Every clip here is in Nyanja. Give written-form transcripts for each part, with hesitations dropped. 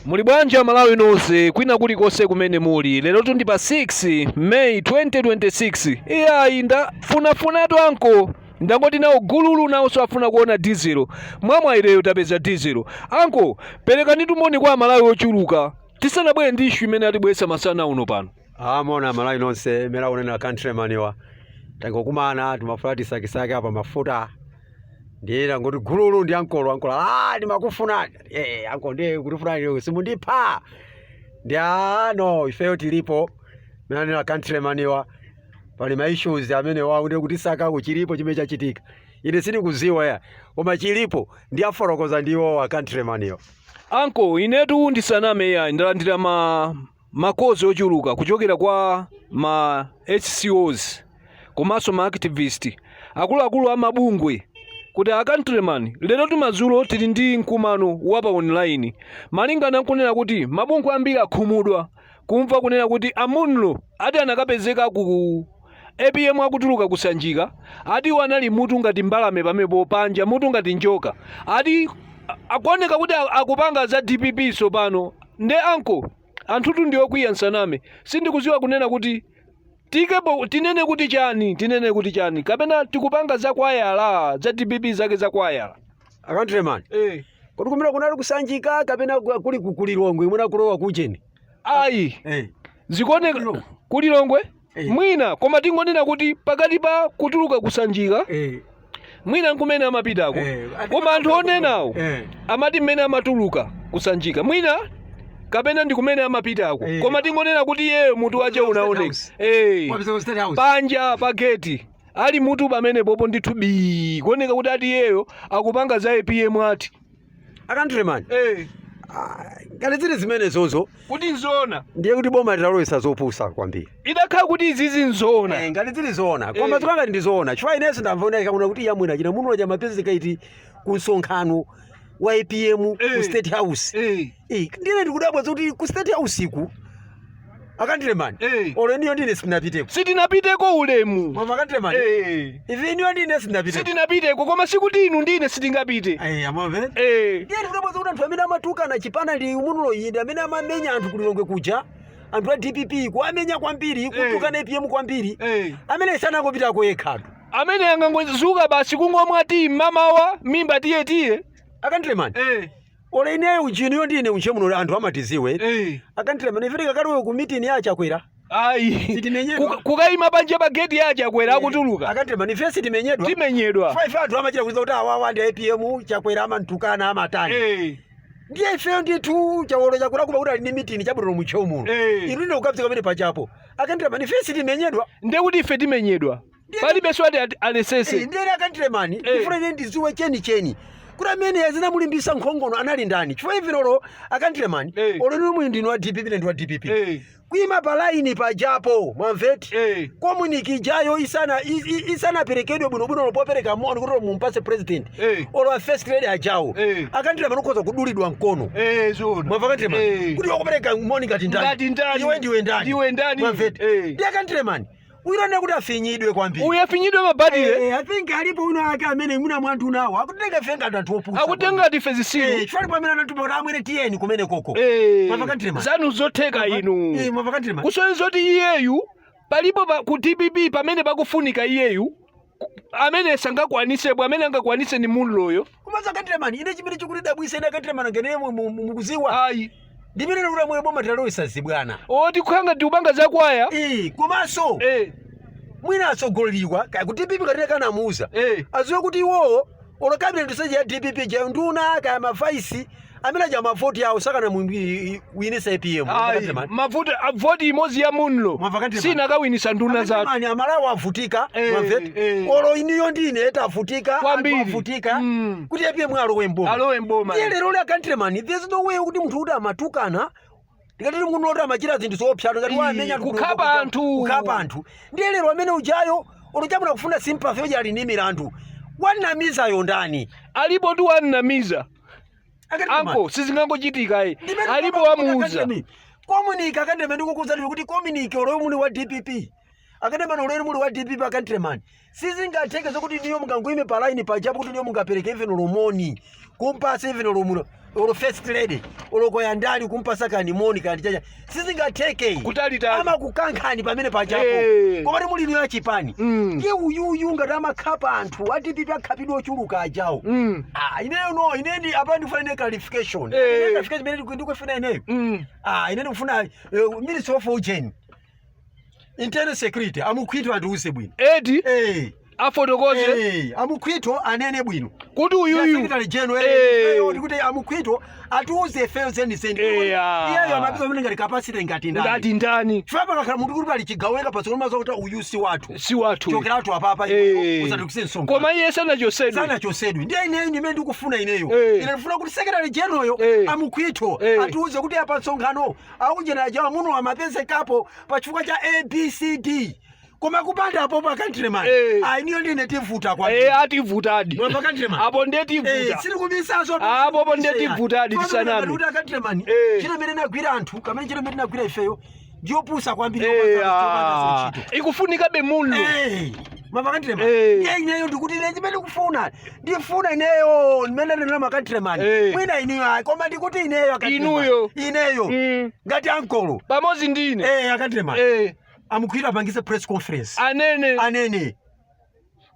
Muli bwanji Amalawi nonse kwina kulikonse kumene muli? Lerotu ndi pa 6 May 2026. Iyayi, ndafunafunatu anko, ndangoti nawo gululu nawonso afuna kuona dizelo. Mwamwayi lero tapeza dizelo. Anko, perekanitu moni kwa Amalawi ochuluka tisanabwere ndi issue imene atibweretsa masana uno pano. Moni Amalawi nonse, mera unena countryman wa tangokumana, timafuna tisakisake apa mafuta, ndiye ngoti gululu ndi ankolo. Ankolo, ah, ndimakufunani. Eh, anko, ndiye kutifunani, simundipha ndi ano ifeyo tilipo. Menanena countryman wa pali ma issues amene wawo ndiye kutisaka chilipo chimene chachitika, ine sindikuziwa ya, koma chilipo ndi aforokoza ndiwo wa countryman yo. Anko, inetu ndisaname yayi, ndalandira ma calls ochuluka kuchokera kwa ma SCOs komanso ma activist, akuluakulu amabungwe, kuti a countryman, lero tumadzulo tili ndi mkumano wa pa online, malingana nkunena kuti mabungwe ambiri akhumudwa kumva kunena kuti amunlo ati anakapezeka ku APM akutuluka kusanjika. Ati iwo anali mutu ngati mbalame pamepo panja, mutu ngati njoka, ati akuoneka kuti akupanga za DPP sopano. Nde anko, anthutu ndi okwiya, nsaname, sindikuziwa kunena kuti tikepo tinene kuti chani, tinene kuti chani, kapena tikupanga za kwayala za DPP zake za kwayala. A countryman, kodi kumene kunali kusanjika kapena kuli kulilongwe mwina kulowa kucheni? Ayi, zikuoneka Kulilongwe. Kulilongwe. Eh. Mwina, koma tingonena kuti pakati pa kutuluka kusanjika, mwina nkumene amapitako. Koma anthu onenawo amati mmene amatuluka kusanjika, mwina kapena ndi kumene amapitako. Koma tingonena kuti iyeyo mutu wache State unaoneka House. Wapeza ku State House. Panja pa geti ali mutu pamene popo ndithu bii, kuoneka kuti ati iyeyo akupanga za APM ati. A countryman, ngati zili zimenezozo, Kuti nzoona, ndiye kuti boma litalowesa zopusa kwambiri. Idakhala kuti izizi nzoona. Eh, ngati zili zoona, koma zikanga ndi zoona, chifukwa inenso ndamva ikaona kuti yamwina china munthu waja mapezeka iti ku msonkhano wa APM ku State House. Eh, ndine ndikudabwa kuti ku State House iku, a countryman, olo iniyo ndine sitinapiteko. Sitinapiteko, ulemu. Mama, countryman, ife iniyo ndine sitinapiteko. Sitinapiteko, koma sikuti inu ndine sitingapite. Eh, amamve. Ndiye ndikudabwa kuti anthu amene amatukana chipana ndi umunulo inde amene amamenya anthu kulilongwe kuja, anthu a DPP kuamenya kwambiri, kutukana APM kwambiri, amene sanangopitako yekhatu. Amene angangozuka basi kungomwa tiyi mmamawa, mimba tiye tiye. A countryman, olo ineyo uchiniyo ndine unche muno anthu amatiziwe. A countryman, ife tikakalowe ku meeting ya Chakwera, Ayi. Sitimenyedwa. Kukayima panja pa geti ya Chakwera akutuluka. A countryman, ife sitimenyedwa. Timenyedwa. Ife anthu amachita kuziwa kuti awawa ndi APM, Chakwera amantukana, amatani. Ndiye ifeyo ndithu chawolo Chakwera kuba kuti ali ndi meeting chabwino muchewu muno, inu ndine kukapita pamene pachapo, a countryman, ife sitimenyedwa. Ndiye kuti ife timenyedwa, palibenso ati alesese. Ndiye a countryman, ndifuna ine ndiziwe chenicheni kuti amene azinamulimbisa nkhongono anali ndani, chifukwa ife lero, a countryman, olo inu muli ndinu wa DPP, ine ndi wa DPP, kuyima pa laini pajapo, mwamveti, communique ijayo isana isanaperekedwe bwinobwino, popereka moni kuti mumpase president, olo a first lady ajawo, a countryman, ukhoza kudulidwa mkono. Zoona. Mwamva, countryman? Kuti wakupereka moni ngati ndani? Ngati ndani? Iwe ndiwe ndani? Ndiwe ndani? Mwamveti? Ndiye, countryman, uyilonde kuti afinyidwe kwambiri. Uyu afinyidwe mabatire. Eh, I think alipo uno ake amene mwina mwanthu nawo akutenga ife ngati anthu opusa. Akutenga ife zisilu. Chifukwa pamene anatuma kuti amwene tiyeni kumene koko. Mwamva, countryman? Zanu zotheka inu. Eh, mwamva, countryman? Kusonyeza kuti iyeyu palipo ku DPP pamene pakufunika iyeyu, amene sangakwanisepo, amene angakwanise ndi munloyo. Koma za countryman, ine chimene chikutidabwisa ine, countryman, ngene mukuziwa, Ayi. ndimene kuti amwene boma tilalowesa zibwana. Oti kukhanga tikupanga zakwaya. Eh, komanso mwina atsogoleriwa kaya ku DPP katine kanamuuza, aziwe kuti iwowo olo cabinet seji ya DPP ja, nduna kaya ma vice amene aja, mavoti awo sakana muwinisa APM. Ayi, mavuto voti imodzi ya munlo Mwamva, countryman? sinakawinisa nduna zathu. Mani, Amalawi avutika. Mwamveti? Eh. Olo iniyo ndine etavutika, anthu Kwambiri. avutika kuti APM alowe mboma. Alowe mboma. Ndiye lero la, countryman, there's no way kuti munthu kuti amatukana, ndikatiti munthu kuti amachita zinthu zoopsa ngati Ii, wamenya anthu, kukhapa anthu. Kukhapa anthu. Ndiye lero amene ujayo, olo chabwino kufuna sympathy, uja ali ndi milandu, wanamizayo ndani? Alipo tu wannamiza. Anko, sizingangochitika ayi, alipo wamuuza. Communique, a countryman, ndikukuuzani kuti communique, olo muli wa DPP, A countryman, ulere muli wa DPP, a countryman, sizingatheke zokuti niyo mungangoime pa line pajapo kuti niyo mungapereke even olo moni kumpasa, even olo muno, olo first lady, olo koyandali kumpasa kani moni kani chacha, sizingatheke. Kutalitali. Amakukankhani pamene pajapo. Koma muli niyo achipani, ndiye uyuyu ngati amakhapa anthu a DPP, akhapidwa ochuluka ajawo. Ah, ineyo no, ine ndi apa ndikufuna ine clarification. Ine clarification imene ndikufuna ineyo, ah, ine ndikufuna Minister of Ujeni, Internal Security, a Mukhito andiuze bwino. Eti? Afotokoze. A Mukhito anene bwino kuti uyuyu Secretary General, ndikuti a Mukhito atiuze ifeyo zenizeni. Iyeyo amapeza pamene ngati capacity ngati ndani? Ngati ndani? Chifukwa pakakhala munthu kuti pali chigawenga patsogolo mazo kuti uyu si wathu, si wathu, chokeratu apapa, usatikuse msonkhano. Koma iye sanachosedwe. Sanachosedwe. Ndiye ineyo ndimene ndikufuna ineyo. Ine ndikufuna kuti Secretary General yo, a Mukhito, atiuze kuti apa msonkhano akujenera jawa muno amapezekapo pachifukwa cha ABCD, koma kupanda apo pa countryman, ainiyo ndine tivuta kwa Ativutadi. Mwamva, countryman? Apo ndiye tivuta. Siri kubisaso. Apo po ndiye tivutadi, tisaname. Kuti a countryman, chino imene inagwira anthu kamene, chino imene inagwira ifeyo ndiyopusa kwambiri. Ikufunikabe muno. Mwamva, countryman? Ndiye ineyo ndikuti ine chimene ndikufuna, ndifuna ineyo ndimene ndinena ma countryman, mwina ineyo ayi, koma ndikuti ineyo, a countryman, Inuyo. ineyo ngati ankolo Pamodzi ndine. A countryman, a Mukhito apangise press conference. Anene. Anene.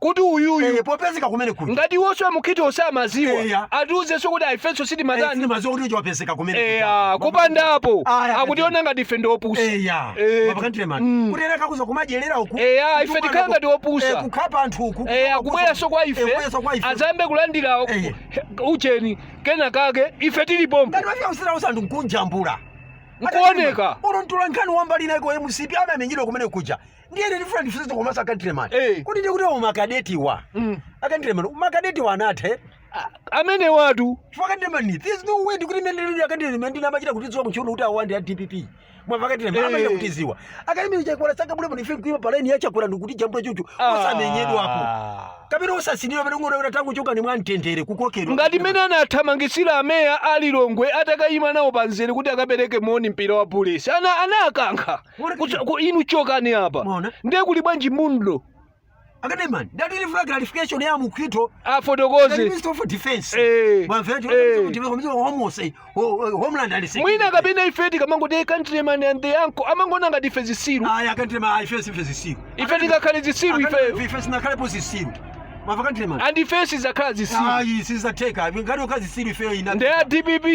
Kuti uyuyu popezeka kumene kuja. Ngati iwonso a Mukhito osamaziwa, atiuzenso kuti ifenso sitimatani. Sitimaziwa kuti wapezeka kumene kuja. Kupandapo Aya, akutiona ngati ife ndiopusa. Mwamva, countryman? Kuti ena kakuza kumadyerera uku. Eya, ife tikhala ngati opusa. Kukhapa anthu uku. Kubweranso kwa ife. Kubweranso kwa ife. Azambe kulandira ucheni kena kake ife tili pompo. Ngati mafika usira anthu nkunjambula. Nkuoneka. Uno mtula nkhani wambali naiko MCP amamenyedwa kumene kuja. Ndiye ndifuna ndifunse komanso a countryman. Kuti ndiye kuti makadetiwa. A countryman, makadetiwa anathe. Amene watu. Chifukwa countryman, there's no way ndikuti imene ndili a countryman ndinamachita kutidziwa kuchiona kuti awa ndi a DPP. Mwamva, countryman? Amachita kutidziwa. Akademi Chakwera sangabule ife kuima pa line ya Chakwera ndikuti jambula chuchu osamenyedwapo. Kapena osasinidwa pamene ngoda tangu choka ni mwamtendere kukokedwa. Ngati mmene anathamangisira ameya alilongwe atakayima nawo panzere kuti akapereke moni mpira wa Bullets, ana anakankha. Mona. Inu chokani apa. Mona. Ndiye kuli bwanji mundo? A countryman, ndati ndifuna clarification ya Mukhito. Afotokoze. Minister of Defense. Mwamvetu? Defense, Homeland and Security. Mwina kapena ife tikamangoti countryman and the uncle, amangona ngati ife zisiru. Aya, countryman, ife sife zisiru. Ife tikakhale zisiru ifeyo? Ife sinakhalepo zisiru. Mwamva, countryman? And ife sizakhala zisiru. Ayi, sizateka. Ngati ukazisiru ifeyo ina. Ndi a DPP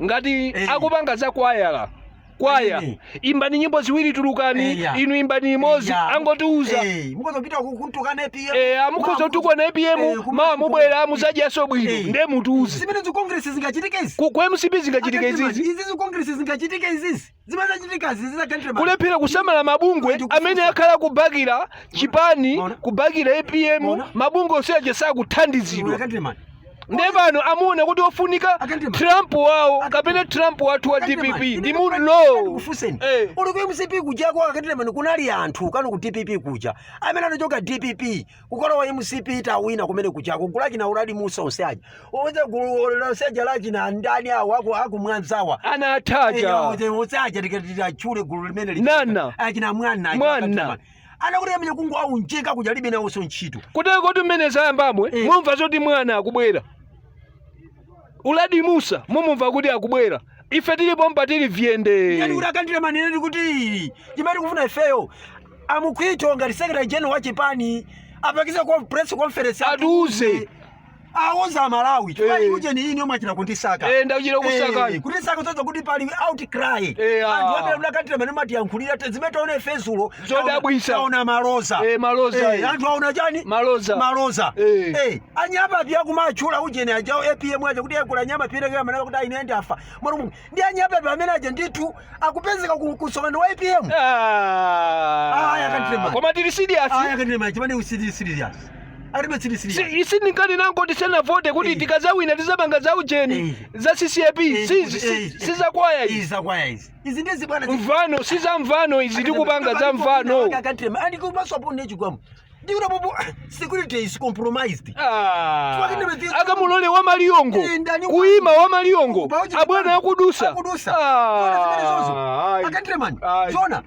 ngati akupanga za kwayala kwaya, imbani nyimbo ziwiri, tulukani. Inu imbani imodzi. Angotiuza. Mukhoza kupita kuntukana APM. Amukhoza kutukwana APM, mawa mubwera muzadyaso bwino. Ndiye mutiuze. Zimene zi congress zingachitike izi? Ku MCP zingachitike izizi? Izi zi congress zingachitike izizi? Zimene zachitika izi za countryman. Kulephera kusamala mabungwe Ndikufunsa. amene akhala kubakira chipani, Mona. kubakira APM. Mona. Mabungwe onse aja sakuthandizidwa. Countryman. Ndiye pano amuona kuti ofunika A countryman. Trump wawo kapena Trump wathu wa DPP ndi mulo. Ndikufuseni. Uli ku MCP kujako, a countryman, kunali anthu kano ku DPP kuja amene anachoka DPP kukalowa MCP tawina kumene kujako, gulachina Uladi Musa onse aja, onse gulu lonse aja lachina ndani awo akumwanzawa. Anathaja. Onse aja tikatachule gulu limene Nana. Achina mwana. Mwana. Anakuti amene kungu aunjika kuja libe nawonso ntchito. Kuteko kuti mmene zayambamwe, mumva zoti mwana akubwera, Uladi Musa, mumumva kuti akubwera, ife tilipo mpa tili vyende. Yani kuti a countryman, ine kuti chimene tikufuna ifeyo, a Mukhito ngati Secretary General wa chipani apangise kwa press conference. Atiuze. Auza Amalawi chifukwa uje ni ine omwe achita kundisaka. Ndachita kusakani. Kundisaka zoza kuti pali outcry. Ah. Anthu amene a countryman matiyankhulira zimene taona ifezulo. Zodabwisa. Taona maloza. Maloza, Anthu aona chani? Maloza. Maloza. Anyapapi akumatchula ujene ajawo APM aja kuti akula nyama pireke amanaka kuti aine ndafa mwana ndi anyapapi amene aja ndithu akupezeka ku msonkhano wa APM. Ah. A countryman. Koma tili serious. A countryman, chimene usili serious alibe sili serious. Isindikani nango tisanavote kuti tikazawina tizapanga za ujeni za CCAP. Sizakwaya izi. Izakwaya izi, izi ndizi bwana. Mvano si za mvano izi, tikupanga za mvano. Andikumasopo nechigwamo ndikuti popo security is compromised. Ah. Akamulole wa Maliyongo Ndani kuima wa Maliyongo Pauchi abwana akudusa. Akudusa. Ah, Zona zimene zozo. Ayi. A countryman, Ayi. zona.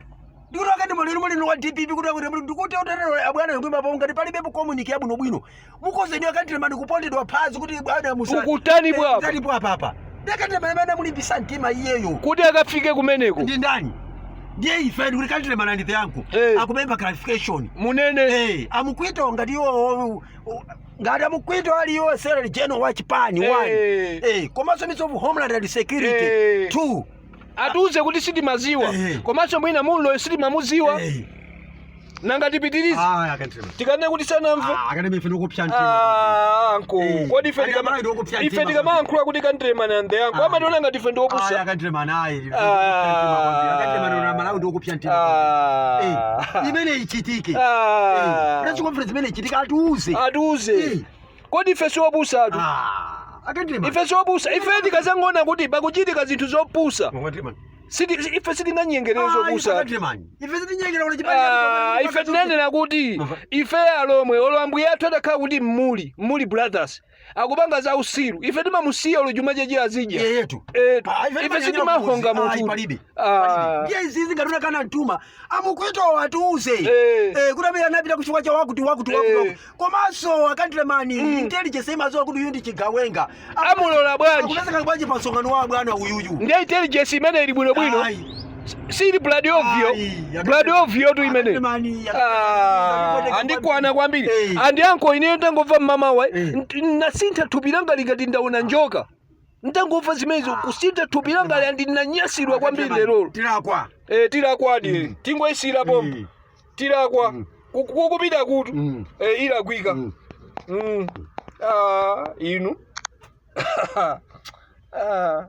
Ndikuti akati malero malero wa DPP kuti akuti ndikuti uterero abwana ngwima pa ngati palibepo communique yabwinobwino. Mukozeni a Countryman kupondedwa phazi kuti bwana musa. Ukutani bwapa? Ukutani bwapa apa. Ndi a Countryman amene mulimbisa mtima iyeyo. Kuti akafike kumeneko. Ndi ndani? Ndiye ife ndikuti Countryman and the uncle. Akupempha clarification. Munene. A Mukwito ngati iwo ngati a Mukwito ali iwo secretary general wa chipani 1. Komanso Minister of Homeland and Security 2. Atiuze kuti sitimaziwa. Komanso mwina Munlo sitimamuziwa. Nanga tipitirize? Ah, a Countryman. Tikanene kuti sanamve? Ah, akane ife ndikupsya mtima. Ah, uncle. Kodi ife Ati amalawi ndikupsya ife mtima. tikamayankhula kuti Countryman and the uncle, amationa ngati ife ndiopusa. Ah, a Countryman ayi. A Countryman na Malawi ndikupsya mtima. Imene ichitike. Press conference imene ichitike atiuze. Atiuze. Kodi ife siopusatu? Ah, a Countryman. Ife siopusa. Ife tikazangoona kuti pakuchitika zinthu zopusa, A Countryman. Ife sitinganyengerere zopusa. A Countryman. Ife sitinyengera kuti chipani. Ah, ife tinanena kuti ife alomwe olo ambuye athu adakhala kuti mmuli brothers akupanga za usiru, ife timamusiya olo chuma cheche azidya. Yetu. Etu. Ah, Ife sitimahonga munthu. Palibe. Ah. Ndiye izizi ngati unakana mtuma a Mukwito atiuze kuti amene anapita kuchifukwa cha wakuti wakuti wakuti wakuti. Komanso a Countryman, intelligence imadziwa kuti uyu ndi chigawenga. Amulola bwanji? Akupezeka bwanji pa msonkhano wa bwana uyuyu? Ndiye intelligence imene ili bwinobwino. Ayi. Sili blood ovyo. Ayi, Blood ovyo tu imene. A Countryman, Ah, andikwana kwambiri. Andi anko, ineyo ndangomva mmamawa, nasintha thupi langa lingati ndaona njoka. Ndangomva zimenezo, kusintha thupi langa ali andinanyasidwa kwambiri lerolo. Tilakwa. Tilakwadi, tingoyisira pompo. Tilakwa. Kukupita kutu. Ilakwika. Ah, inu. Ah.